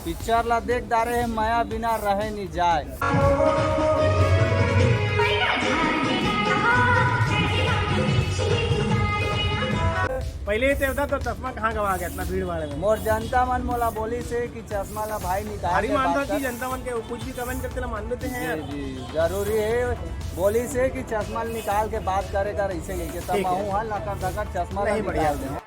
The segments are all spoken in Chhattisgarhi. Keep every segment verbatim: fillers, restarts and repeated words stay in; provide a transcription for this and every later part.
पिक्चर ला देख डारे हे, मया बिना रहे नी जाए। पहले ही तो बता, तो चश्मा कहाँ गवा गया इतना भीड़ भाड़ में? मोर जनता मन मोला बोलिस हे कि चश्मा ला भाई निकाल भारी के मानता बात कि कर। जनता मन के कुछ भी कमेंट करते ला मान लेते हैं यार। जी, जी, जरूरी हे। बोलिस हे कि चश्मा निकाल के बात करे कर, ऐसे कहिके तब ठीक है। महूँ हा लकर धकर चश्मा ला नहीं, बढ़िया। निकाल दे।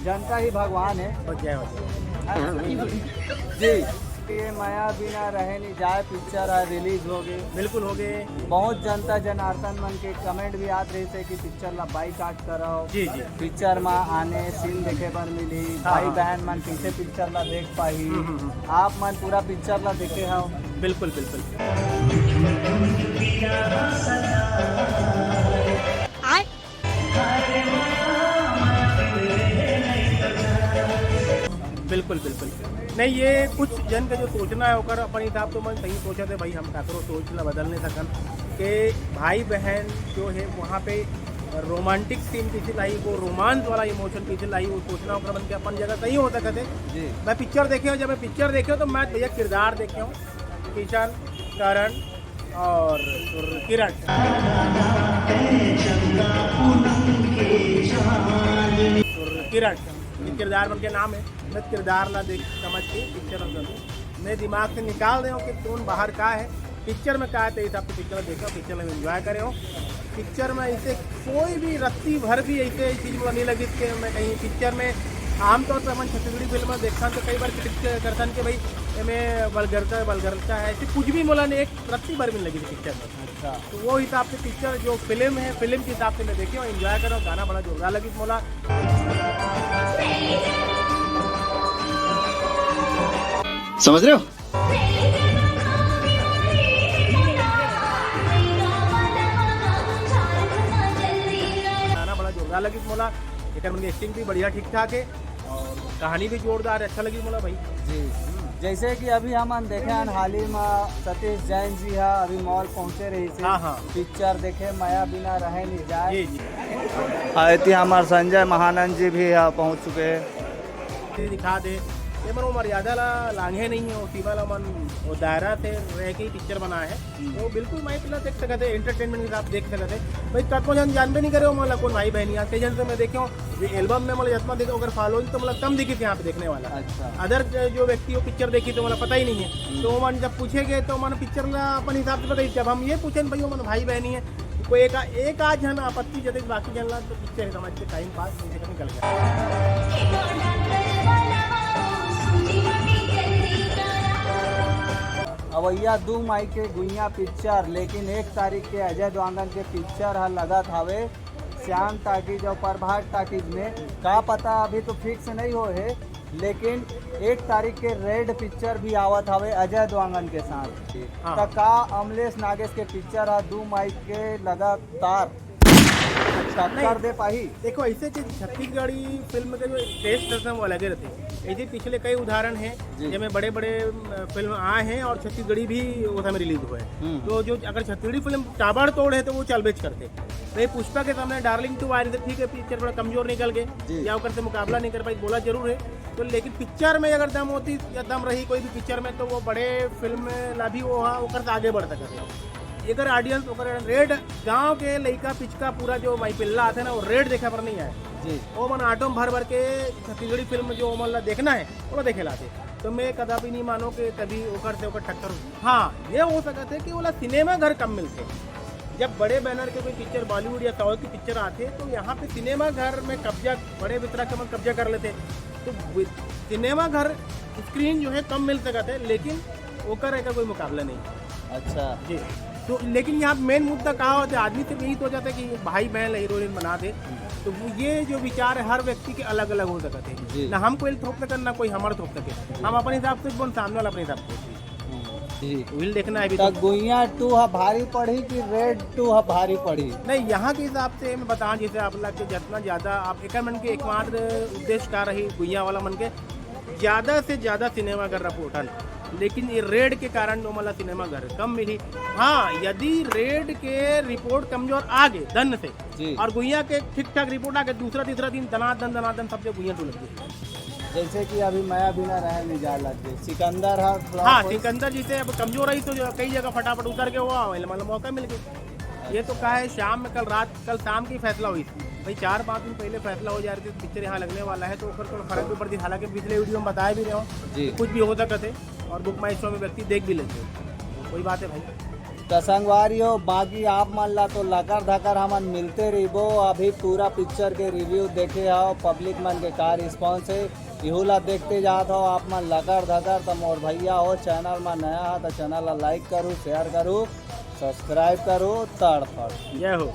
जनता ही भगवान हे। हो जाए, हो जाए। जी, ये मया बिना रहे नी जाए पिक्चर आज रिलीज हो गे। बिल्कुल हो गए। बहुत जनता जनार्दन मन के कमेंट भी आत रहिस हे कि पिक्चर ला बाइकाट करव। जी, जी। पिक्चर मा आने सीन देखे बर मिली, हाँ, भाई हाँ। बहन मन कैसे पिक्चर ला देख पाही। हम्म, हम्म, हम्म। आप मन पूरा पिक्चर ला देखे हव। बिल्कुल, बिल्कुल। बिल्कुल, बिल्कुल। नहीं, ये कुछ जन के जो सोचना है, ओकर अपन हिसाब से मन सही सोचत हे भाई, हम काकरो सोच ला बदल नहीं सकन। के भाई बहन जो है वहाँ पे रोमांटिक सीन किसी लाई, वो रोमांस वाला इमोशन किसी लाई, वो सोचना ओकर मन के अपन जगह सही हो सकत हे। जी। मैं पिक्चर देखे हूँ, जब मैं पिक्चर देखे हूँ तो मैं भैया किरदार देखे हूँ, किशन, करण और किरण। किरण, ये किरदार मन के नाम है। मैं किरदार ला देख समझ के पिक्चर में करूँ, मैं दिमाग से निकाल दे हूँ कि कौन बाहर का है, पिक्चर में का है, तेरे हिसाब से पिक्चर देखा, पिक्चर में एंजॉय करे हो। पिक्चर में ऐसे कोई भी रत्ती भर भी ऐसे चीज मुझे नहीं लगी कि मैं कहीं पिक्चर में, आमतौर पर हम छत्तीसगढ़ी फिल्म में देखता तो कई बार क्रिटिक करता कि भाई एमे वल्गरता वल्गरता है, ऐसे कुछ भी मुला ने एक रत्ती भर भी नहीं लगी थी पिक्चर में। अच्छा। तो वो हिसाब से पिक्चर जो फिल्म है, फिल्म के हिसाब से मैं देखे और एंजॉय करो। गाना बड़ा जोरदार लगी मोला। समझ रहे हो? गाना बड़ा जोरदार लगी मोला। एक मन की एक्टिंग भी बढ़िया ठीक ठाक है और कहानी भी जोरदार है, अच्छा लगी मोला भाई। जी। जैसे कि अभी हमन देखे हन हाल ही में सतीश जैन जी हा अभी मॉल पहुंचे रहिस हे। हाँ, हाँ। पिक्चर देखे मया बिना रहे नहीं जाए। जी, जी। हाँ, एती हमार संजय महानंद जी भी हा पहुंच चुके हैं। ये दिखा दे, ये मन वो मर्यादा ला लांघे नहीं है, वो सीमा ला मन वो दायरा से रह के ही पिक्चर बना है। तो बिल्कुल मैं पिला देख सकते हैं, एंटरटेनमेंट के साथ देख सकते हैं भाई। कतको जन जानबे नहीं करे हो मोला कौन भाई बहन, आज कई जन से मैं देखे हूँ ये एल्बम में, मतलब जतना देखे अगर फॉलोइंग तो मतलब कम दिखी थी यहाँ पे देखने वाला। अच्छा। अदर जो व्यक्ति वो पिक्चर देखी तो मतलब पता ही नहीं है। तो मन जब पूछे गए तो मन पिक्चर ला अपन हिसाब से बताई। जब हम ये पूछे भाई वो मन भाई बहनी है, कोई एक एक आध जन आपत्ति जते, बाकी जन ला तो पिक्चर ही समझ के टाइम पास नहीं से निकल गया। अवैया दू मई के गुइया पिक्चर, लेकिन एक तारीख के अजय देवगन के पिक्चर ह लगत हवे श्याम टाकीज और प्रभात टाकीज में। का पता, अभी तो फिक्स नहीं हो है, लेकिन एक तारीख के रेड पिक्चर भी आवत हवे अजय देवगन के साथ। हाँ। त का अमलेश नागेश के पिक्चर ह दू मई के लगातार टक्कर नहीं। दे पाही? देखो, ऐसे चीज छत्तीसगढ़ी फिल्म के जो टेस्ट रहते हैं वो अलग ही रहते हैं। ऐसे पिछले कई उदाहरण हैं जी। जिनमें बड़े बड़े अम, फिल्म आए हैं और छत्तीसगढ़ी भी उस समय रिलीज हुए हैं। हम्म। तो जो अगर छत्तीसगढ़ी फिल्म ताबड़तोड़ है तो वो चल बेच करते। तो ये पुष्पा के सामने डार्लिंग टू आ रही थी, ठीक है, पिक्चर थोड़ा कमजोर निकल गए जी। या ओकर से मुकाबला नहीं कर पाई, बोला जरूर है। तो लेकिन पिक्चर में अगर दम होती या दम रही कोई भी पिक्चर में, तो वो बड़े फिल्म ला भी वो हाँ ओकर से आगे बढ़ सकते हैं। एकर ऑडियंस ओकर रेड गांव के लइका पिचका पूरा जो माई पिल्ला आते ना, वो रेड देखे बर नहीं आए। जी। वो मन ऑटो में भर भर के छत्तीसगढ़ी फिल्म जो ओमन ला देखना है, वो देखे लाते। तो मैं कदापि नहीं मानो कि तभी ओकर से ओकर टक्कर हो। हाँ, ये हो सकता है कि ओला सिनेमा घर कम मिलते। जब बड़े बैनर के कोई पिक्चर बॉलीवुड या साउथ की पिक्चर आते तो यहाँ पे सिनेमा घर में कब्जा, बड़े वितरक के मन कब्जा कर लेते। तो वि- सिनेमा घर स्क्रीन जो है कम मिल सकता है, लेकिन ओकर एकर कोई मुकाबला नहीं। अच्छा। जी। तो लेकिन यहाँ मेन मुद्दा का होता है, आदमी सिर्फ यही सोच जाता है कि भाई बहन हीरो हीरोइन बना दे। तो वो ये जो विचार है हर व्यक्ति के अलग अलग हो सकते जी। हैं ना। हम कोई थोप सके ना कोई हमारे थोप सके। हम अपने हिसाब से बोल, सामने वाला अपने हिसाब से। जी। विल देखना है अभी त तो। गुइया टू ह भारी पड़ी कि रेड टू ह भारी पड़ी? नहीं, यहाँ के हिसाब से मैं बताऊँ, जैसे आप लोग के जितना ज़्यादा आप एक मन के एकमात्र उद्देश्य का रही गुइया वाला मन के, ज़्यादा से ज़्यादा सिनेमा घर रपोटन लेकिन ये रेड के कारण ओमन ला सिनेमा घर कम मिली। हाँ, यदि रेड के रिपोर्ट कमजोर आ गे दन से जी। और गुइया के ठीक ठाक रिपोर्ट आ गे, दूसरा तीसरा दिन दनादन दनादन सब जगह गुइया टूट गई। जैसे कि अभी मया बिना रहे नहीं जा लग गए, सिकंदर हा flop हाँ, होइस। सिकंदर जैसे अब कमजोर रही तो जो कई जगह फटाफट उतर के वो आवे, मतलब मौका मिल गया। ये तो का है, शाम में कल रात, कल शाम की फैसला हुई थी भाई, चार पाँच दिन पहले फैसला हो जा रही थी, पिक्चर यहाँ लगने वाला है, तो ओकर थोड़ा फर्क भी पड़ती। हालांकि पिछले वीडियो में बताया भी रहे हो, जी। कुछ भी हो सकते थे और बुक माई शो में व्यक्ति देख भी लेते, कोई बात है भाई। त संगवारी हो, बाकी आप मन ला तो लकर धकर हमन मिलते रहिबो। अभी पूरा पिक्चर के रिव्यू देखे हो, पब्लिक मन के का रिस्पॉन्स है, इहू ला देखते जात हो आप मन लकर धकर। त मोर भैया हो, चैनल में नया है तो चैनल ला लाइक करू, शेयर करू, सब्सक्राइब करू, तड़फड़। जय हो।